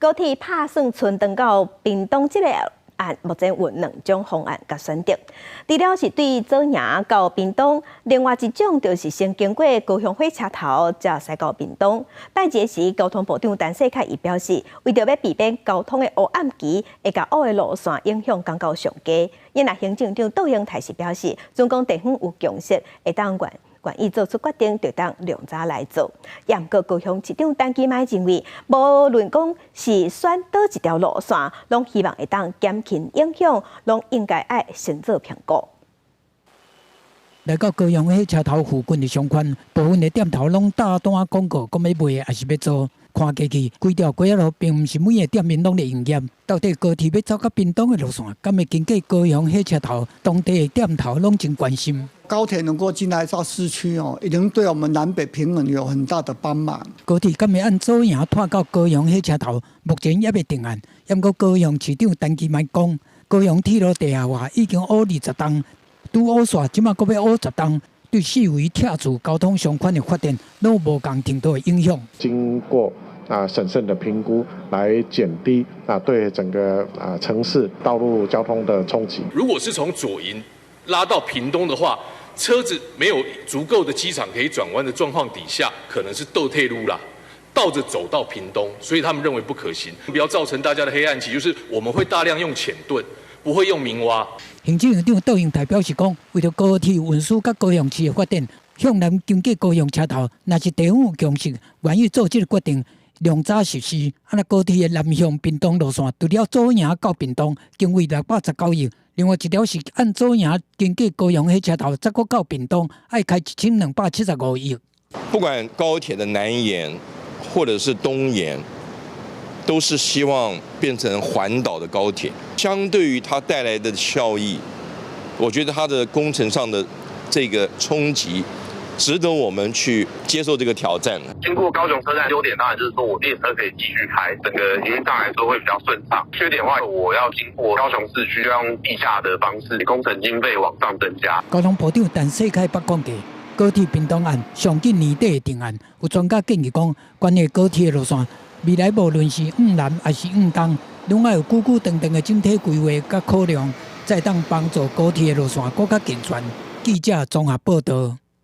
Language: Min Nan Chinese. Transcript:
高鐵拍算伸長到屏東這個案，目前有兩種方案佮選擇。除了是對左營到屏東，另外一種就是先經過高雄火車頭，才駛到屏東。拜一時，交通部長陳世凱伊表示，為著欲避免交通的烏暗期，會共烏的路線影響降到上低。因為行政長卓榮泰是表示，準講地方有共識，會當願意做出決定，就當量早來做。毋過高雄市長陳其邁認為，無論講是選佗一條路線，攏希望會當減輕影響，攏應該愛先做評估。來到高雄火車頭附近的商圈，部分的店頭攏貼單廣告，講欲賣抑是欲租。看過去，規條街仔路並毋是每个店面攏咧營業。到底高鐵欲走到屏東的路線，敢會經過高雄火車頭？當地的店頭攏真關心。高鐵能夠進來到市區哦，一定對我們南北平衡有很大的幫忙。高鐵敢會按左營拖到高雄火車頭？目前猶未定案。毋過高雄市長陳其邁講，高雄鐵路地下化已經挖20冬，拄挖煞，這馬閣欲挖十冬，對四圍拆除交通相關的發展，攏無仝程度的影響。經過審慎的評估，來減低對整個城市道路交通的衝擊。如果是從左營拉到屏東的話，車子沒有足夠的機場可以轉彎的狀況底下，可能是倒退嚕啦，倒着走到屏東，所以他們認為不可行。不要造成大家的黑暗期，就是我們會大量用淺盾，不會用明挖。行政院長卓榮泰表示講，為著高鐵運輸佮高雄市的發展，向南經過高雄車頭，若是地方有共識，願意做這个決定，量早實施。啊，若高鐵的南向屏東路線，除了左營到屏東，經費619億；另外一條是按左營經過高雄火車頭，再閣到屏東，愛開1275億。不管高鐵的南延或者是東延，都是希望變成環島的高鐵。相對於它帶來的效益，我覺得它的工程上的這個衝擊，值得我們去接受這個挑戰。經過高雄車站，優點當然就是說我列車可以繼續開，整個營運上來說會比較順暢。缺點的話，我要經過高雄市區，要用地下的方式，工程經費往上增加。交通部長陳世凱捌講過，高鐵屏東案上緊年底會定案。有專家建議講，關於高鐵的路線，未來無論是往南抑是往東，攏愛有久久長長的整體規劃佮考量，才會當幫助高鐵的路線閣較健全。記者綜合報導。